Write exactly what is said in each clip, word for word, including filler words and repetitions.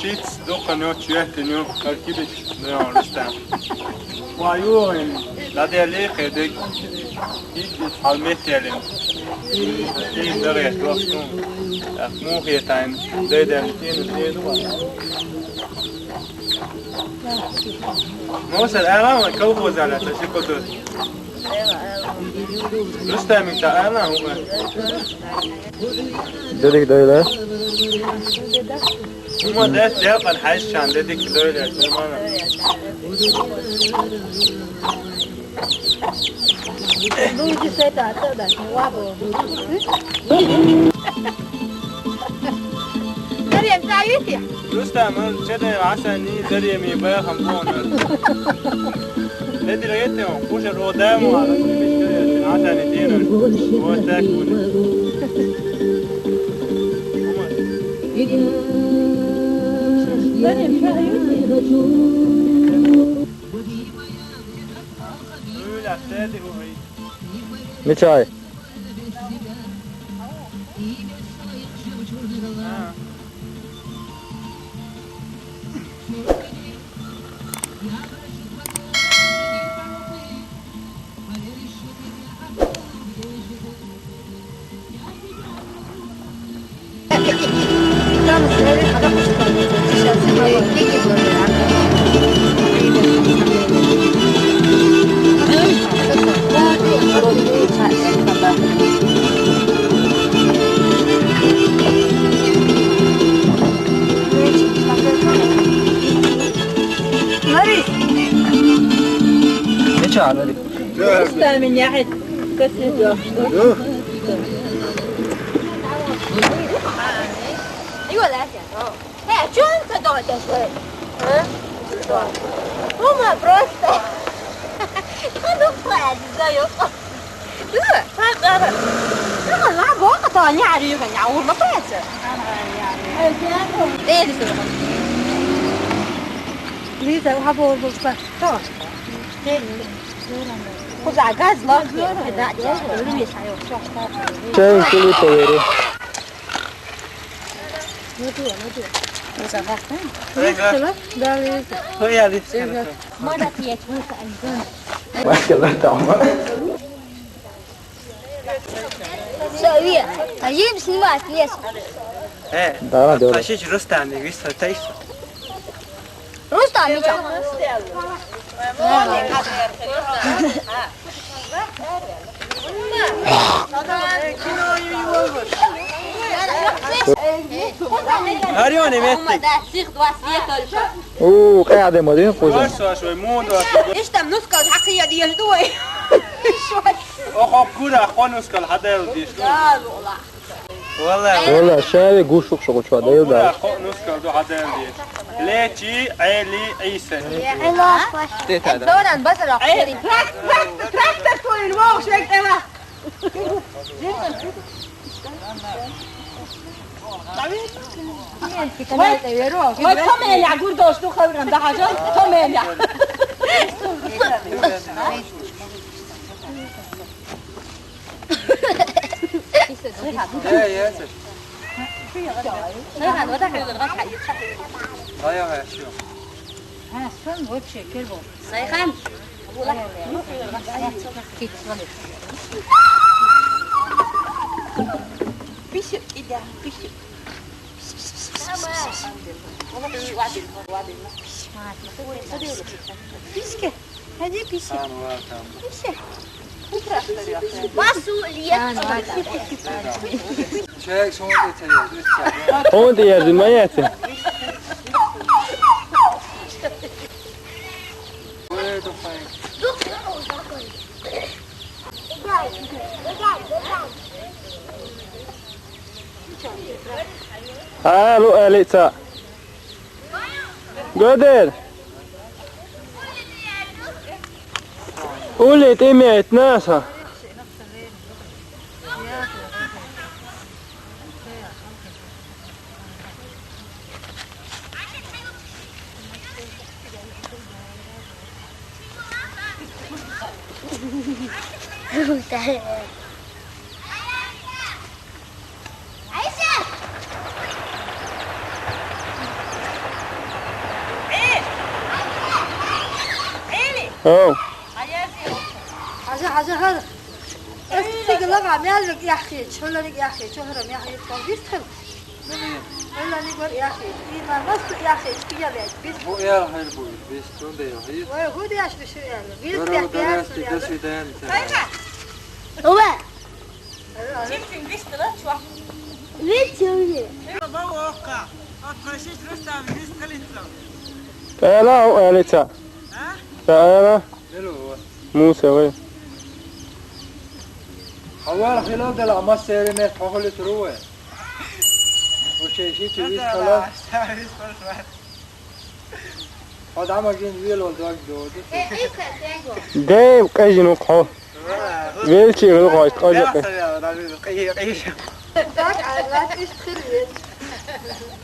Чиц дукха нёч ветиню, Аркибич, Леон Рустам. Ва юрин, ладе лихе дек. Ит ит халмет ялин. Ит ит даре тохтун. Ах мухе тайм. Деден тин тин. Мосер арама колхозала ташикоту. Рустамик та ана ума. Дедик дойла. Ума дес дел пан хайшан дедик дойла. Луиджи сета тода. Вабо. Дарем травити. Рустам, чеде асани дареми бахам бона. Ледиргетем, пуша родам, асани дина. Вот так вот. Дарем травити. Мичай. Мича, Лари. Просто меня хоть косметичка. Его дайте. Э, чё он садок такой? А? Рома просто. Ну, хватит, заёб. Ты, папа. Ну, ладно, вот это они орёют, они урна прячут. Лиза, у кого был что? Куда газ лохнет, да, да, да. Чай, кулиповери. Ой, я лицо. Маскала там. Всё, Вия, поедем снимать лес. Э, да, да. Тащить Рустам, не вис, тащить. Рустам, Митя. Арён, Меттик. У, къяде мадин, хужа. Ишта нускал хакия диеш дуай. Охо, кура, хо нускал хадел диеш. Да, лола. Валла. Валла, шави гушук шугу чуа, да, да. Кура, хо нускал ду хадел диеш. Лечи, Эли, Иса. Тета, да. Доран, базар ахтери. Трак-, трак-, трактор твой, Львов, швек, эва. Вай, вай, то меня гурдош, ну, хавран, да, хажа, то меня. Э, э, э. Ай, ай, ай, ай. Ха, сон вообще кербо. Сайхан. Пишу, иди, пишу. Письке. Иди, пишу. Пишу. Масу, Лия. Человек смотрит, смотрит. Он ты, я же, моя ты. Алло, Алица. Гудер. Улит имеет НАСА. Оу. Хьажа, хьажа, хьажа. Эс цига лагӀа мел вег яххе, чуланиг яххе, чухрам яххе, тхо вистхил. Чуланиг вар яххе, и ма мас яххе, чпия вег. Бис. Бу ял хайр бу, бис тунде яххе. Ой, гудяш биши ял. Бис. Здорово, бяхяс, здравствуйте, до свидания. Хайка. Ова. Чим-чим вистхила чуа. Вистхила. Баба, ока. От хашиш рустам вистхилитла. Пала, о, Алица. А? Пала. Муса, вай. Хавар хило дала ама сере ме тхохли туруе. Оше ши чи вис кала. Адам агин вил ол дог доду. Дев къежин ухо. Вел чи вил гойт къажа.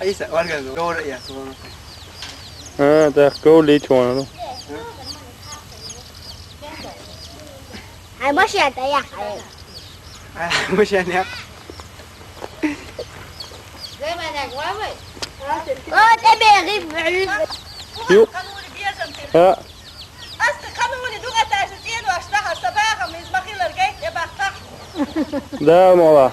Иса, варган гор я. А, так, гол лечуана. Ай, машина-то я. Ай, машина. О, тебе рыб. Ю. А. Ас канули дугаташ тиену аштаха сабаха миз махилар гайт эбаха. Да, мола.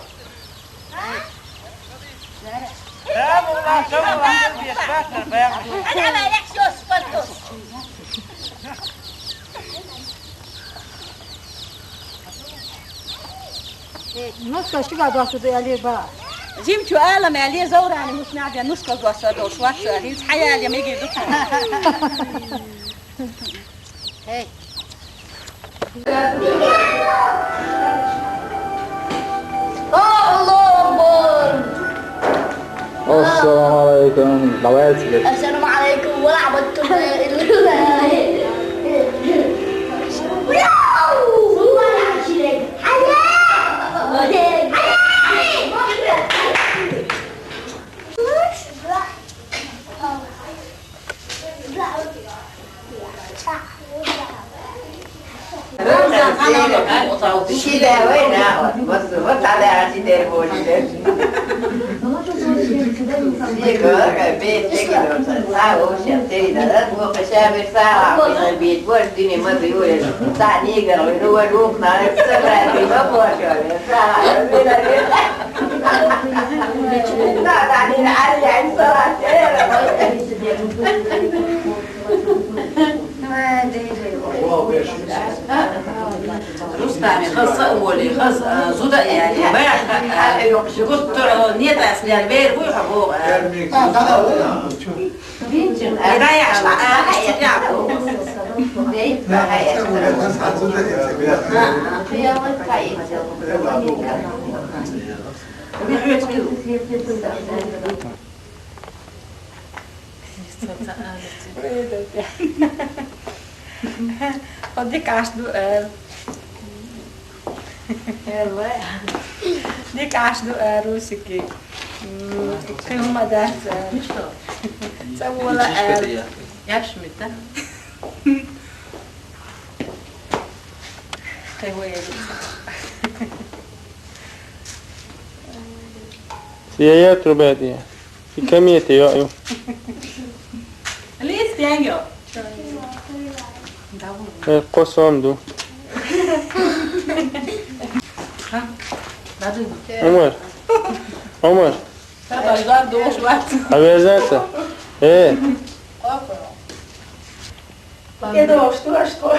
Ну, скажи, как вас тут, Алиба? Зим чу алам, Али, заурани, мусна, нушка гуаса дошла, Али, хаяли, меги дука. Эй. Аллаху Акбар. Ассаламу алейкум. Давайте. Ассаламу алейкум ва рахматуллахи ва баракатуху. Рустами, хаз са воли, хаз, а, зуда яли, баях, а, гуттур, а, нет, асли, бер, буй, хабо, а. Да, я шла, а, я шла. Хо дика аш ду эр. Дика аш ду эр, Русики. М, кыма дац эр. Ца вола эр. Яш мита. Кыма эр. Сия я трубадия. И камиете, я, ю. Лист, я, ю. Э, косом ду. Умар. Умар. Обязательно. Э. Эдо, что, что?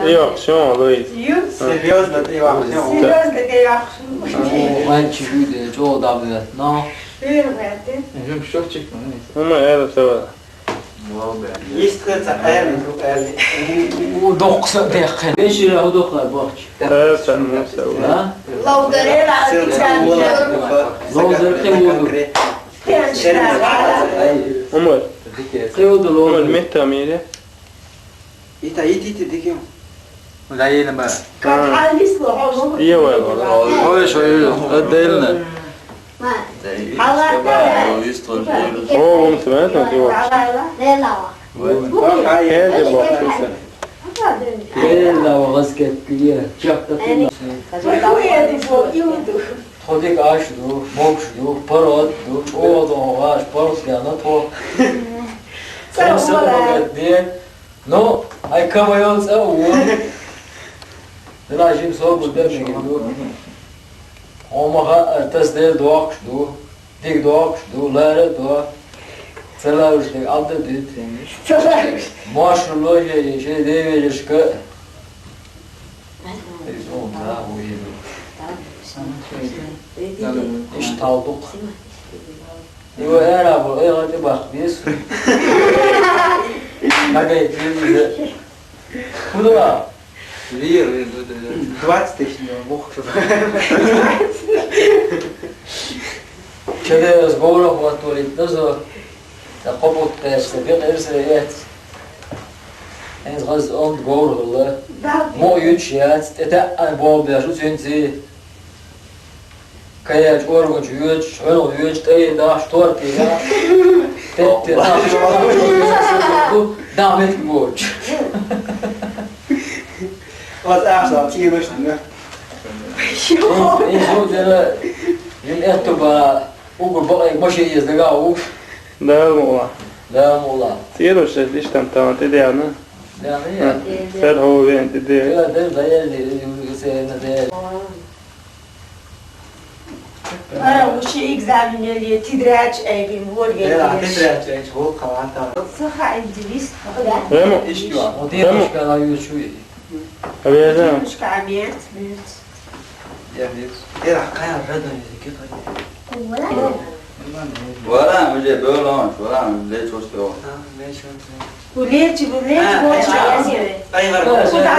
Йо, всё, Луиз. Ю? Серьёзно, ты вообще? Серьёзно, ты вообще? О, мальчик, люди, чё давлет? Но. Серьёзно, ты? Жим шёчик, ну. Ну, мы это всё. Есть кто-то, э, э, у, у, у, дохса, дохса. Вечера у дохса, бахч. Это, ну, всё. А? Лоудер, Лоудер, ты воду. Умар. Ты воду, Умар, лоудер. Мета мире. Ита, ити, ити, диким. Да, ена ба. Как алис ло, хо, хо. Ие, ва, ва. Ой, шо, ие, отдельно. О, вон, ты знаешь, вот его. Хенде бо, слушай. Лела, ва, газкет, ие, чак, так, ие. Хо, ие, ди, бо, ие, ди. Ходик аш ду, мокш ду, парод ду, о, до, аш, парод, я, на то. Сам, сам, сам, ие. Ну, ай, КВН цӀа а вон. Дала жим собар дар мегар ду. Хьо ма хаьа, тасадер доккхуш ду, дика доккхуш ду, лара а до. Ца лаьраш дерг Ӏадда а дита. Ца лаьраш. Машар ло шоай, шоай девежашка. Иза хӀун да, хӀун еза? Иштта хьал дукха. Ио ара бу, ай, гӀа тӀе баккха беза. Нагай теза. Куда? Вир, вир, вир, вир. Двадцать тысяч, ну, бух. Чего я с горох вот туалет, да, за? Ткъа кхо бутт кхаьчча, бекъера сай эц. ХӀинца хаза онда говр хилла. Мо юьтуш яц, тӀе таьӀӀан болх беш ву цуьнца. Каяч, оргучу воьдуш, хьоьлгӀа воьдуш, тӀе дахаш, торте яхаш. Тетте дахаш, даха меттиг боцуш. Оцу ахча цӀийраш дина. Иза, иза дера, им этта бара, угу бакъайга машен еза дагахь вуш. Дала мукъ лахь. Дала мукъ лахь. ЦӀийраш шаьш иштта там тӀедеана. Деана, я? Сер хьо вен тӀедеана. Я, дер, да, я, я, я, я, я. Ара, вуше экзамен ели, тетрадь айбин, вот. Эла, я, тетрадь айч, гол калата. Саха индивис. Ремо. Ишки ва. О, девушка, она её чует. Обязательно. Девушка, а мерц, мерц. Я мерц. Эла, кая рада не зике кая. Вара, уже было, вара, лечо что. А, лечо. Улечи, улечи, а, бочи, а, я себе. Айгар. Куда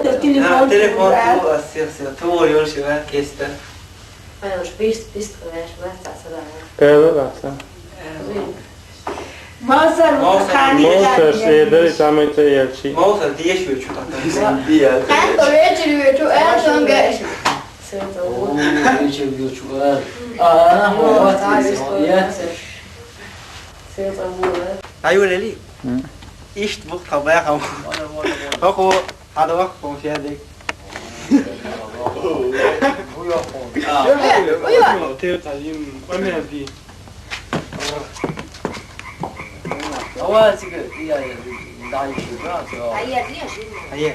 ты? Телефон, телефон, ту, а, сир, сир, ту, ёлши, а, кеста. Ай, уж бис, бис, конечно, бис, да, сада. Певе, да, са. Мосар, Мосар, мусакани, Мосар, да, сидри, там это, я чи. Мосар, деш, вы чё там? Деш. Как то вечер, вы чё, э, сонга. О, вечер, вы чё, э. А, вот, я. Аюлели. М. Ишт бух табай хам. Хохо, хадавах, конфиадик. Уйо. Уйо. Тер талим, амяди. Ава, сига, я, я, да, ещё, да, всё. Ая.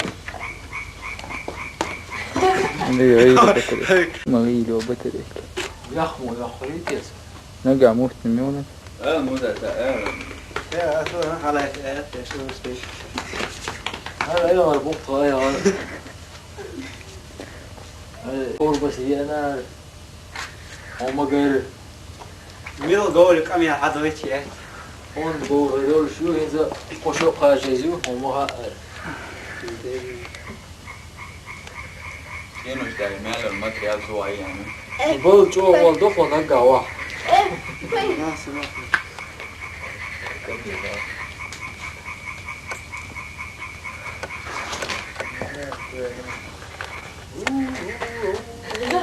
Ма вийло батарейка. Яхмо, яхмо, видите? Нага мухт мёна. Э, муда та, э. Э, а то, а, халай, э, э, что успеть. Ай, ай, ай, бухта, ай, ай. Ай, корбас ена. Омагар. Мил гори камя хадвече. Он гори рол шу, хинза кошо кажезу, омага ар. Кенуш дай мело материал зуай яну. Бул чо вол дохо нагава.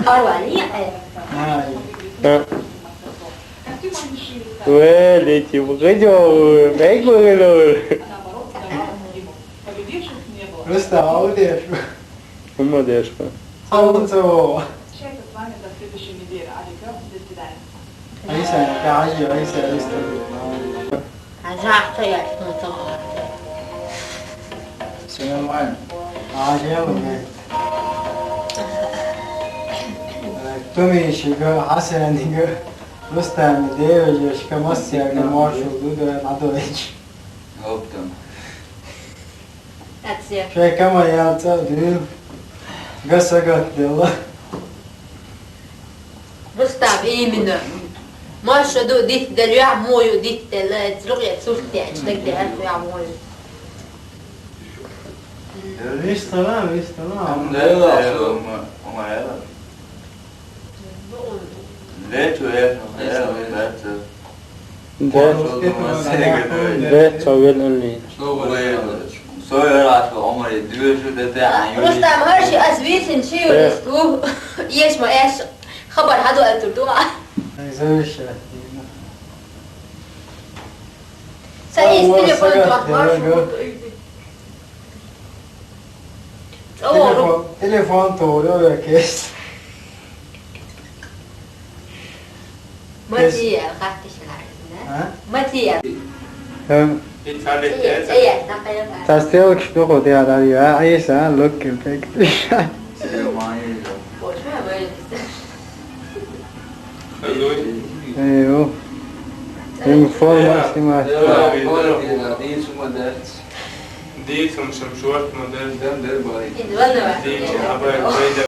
Арвани, э. Ай. Э. Ве, лети, выходи, бег, выходи. Просто аудеш. Умадешка. Солнцево. Общаться с вами до следующей недели. Алика, до свидания. Алиса, я Алиса, Алиса. Все нормально. А, я вот. Кто мне еще? Хасанига. Просто мы девочка, массига, маршал, дуда, надо. Оптом. Шайкама ялца дю. Гасагат дела. Рустам, именно. Маша ду дит дел, я мою дит дел, эцрук я суртя, чтак дел, я мою. Вистала, вистала. Дела, умарела. Лечу, лечу, лечу, лечу. Де, де, цавел анни. Сой ара омари дюжу де те ан юли. Рустам, хӀара ши ас висин ши юристу. Еш ма эш. Хабар хадо атур дуа. Завиша. Са ис телефон туа. Телефон, телефон тору кес. Матия, хаттиш ларна. А? Матия. Ха. Tās tilkšs tu, ko tie arī, ā, ā, ā, look, perfect. Ej, jū. Im formas, im. Dīts un šim šort modēļ. Dīts, abai, beidza.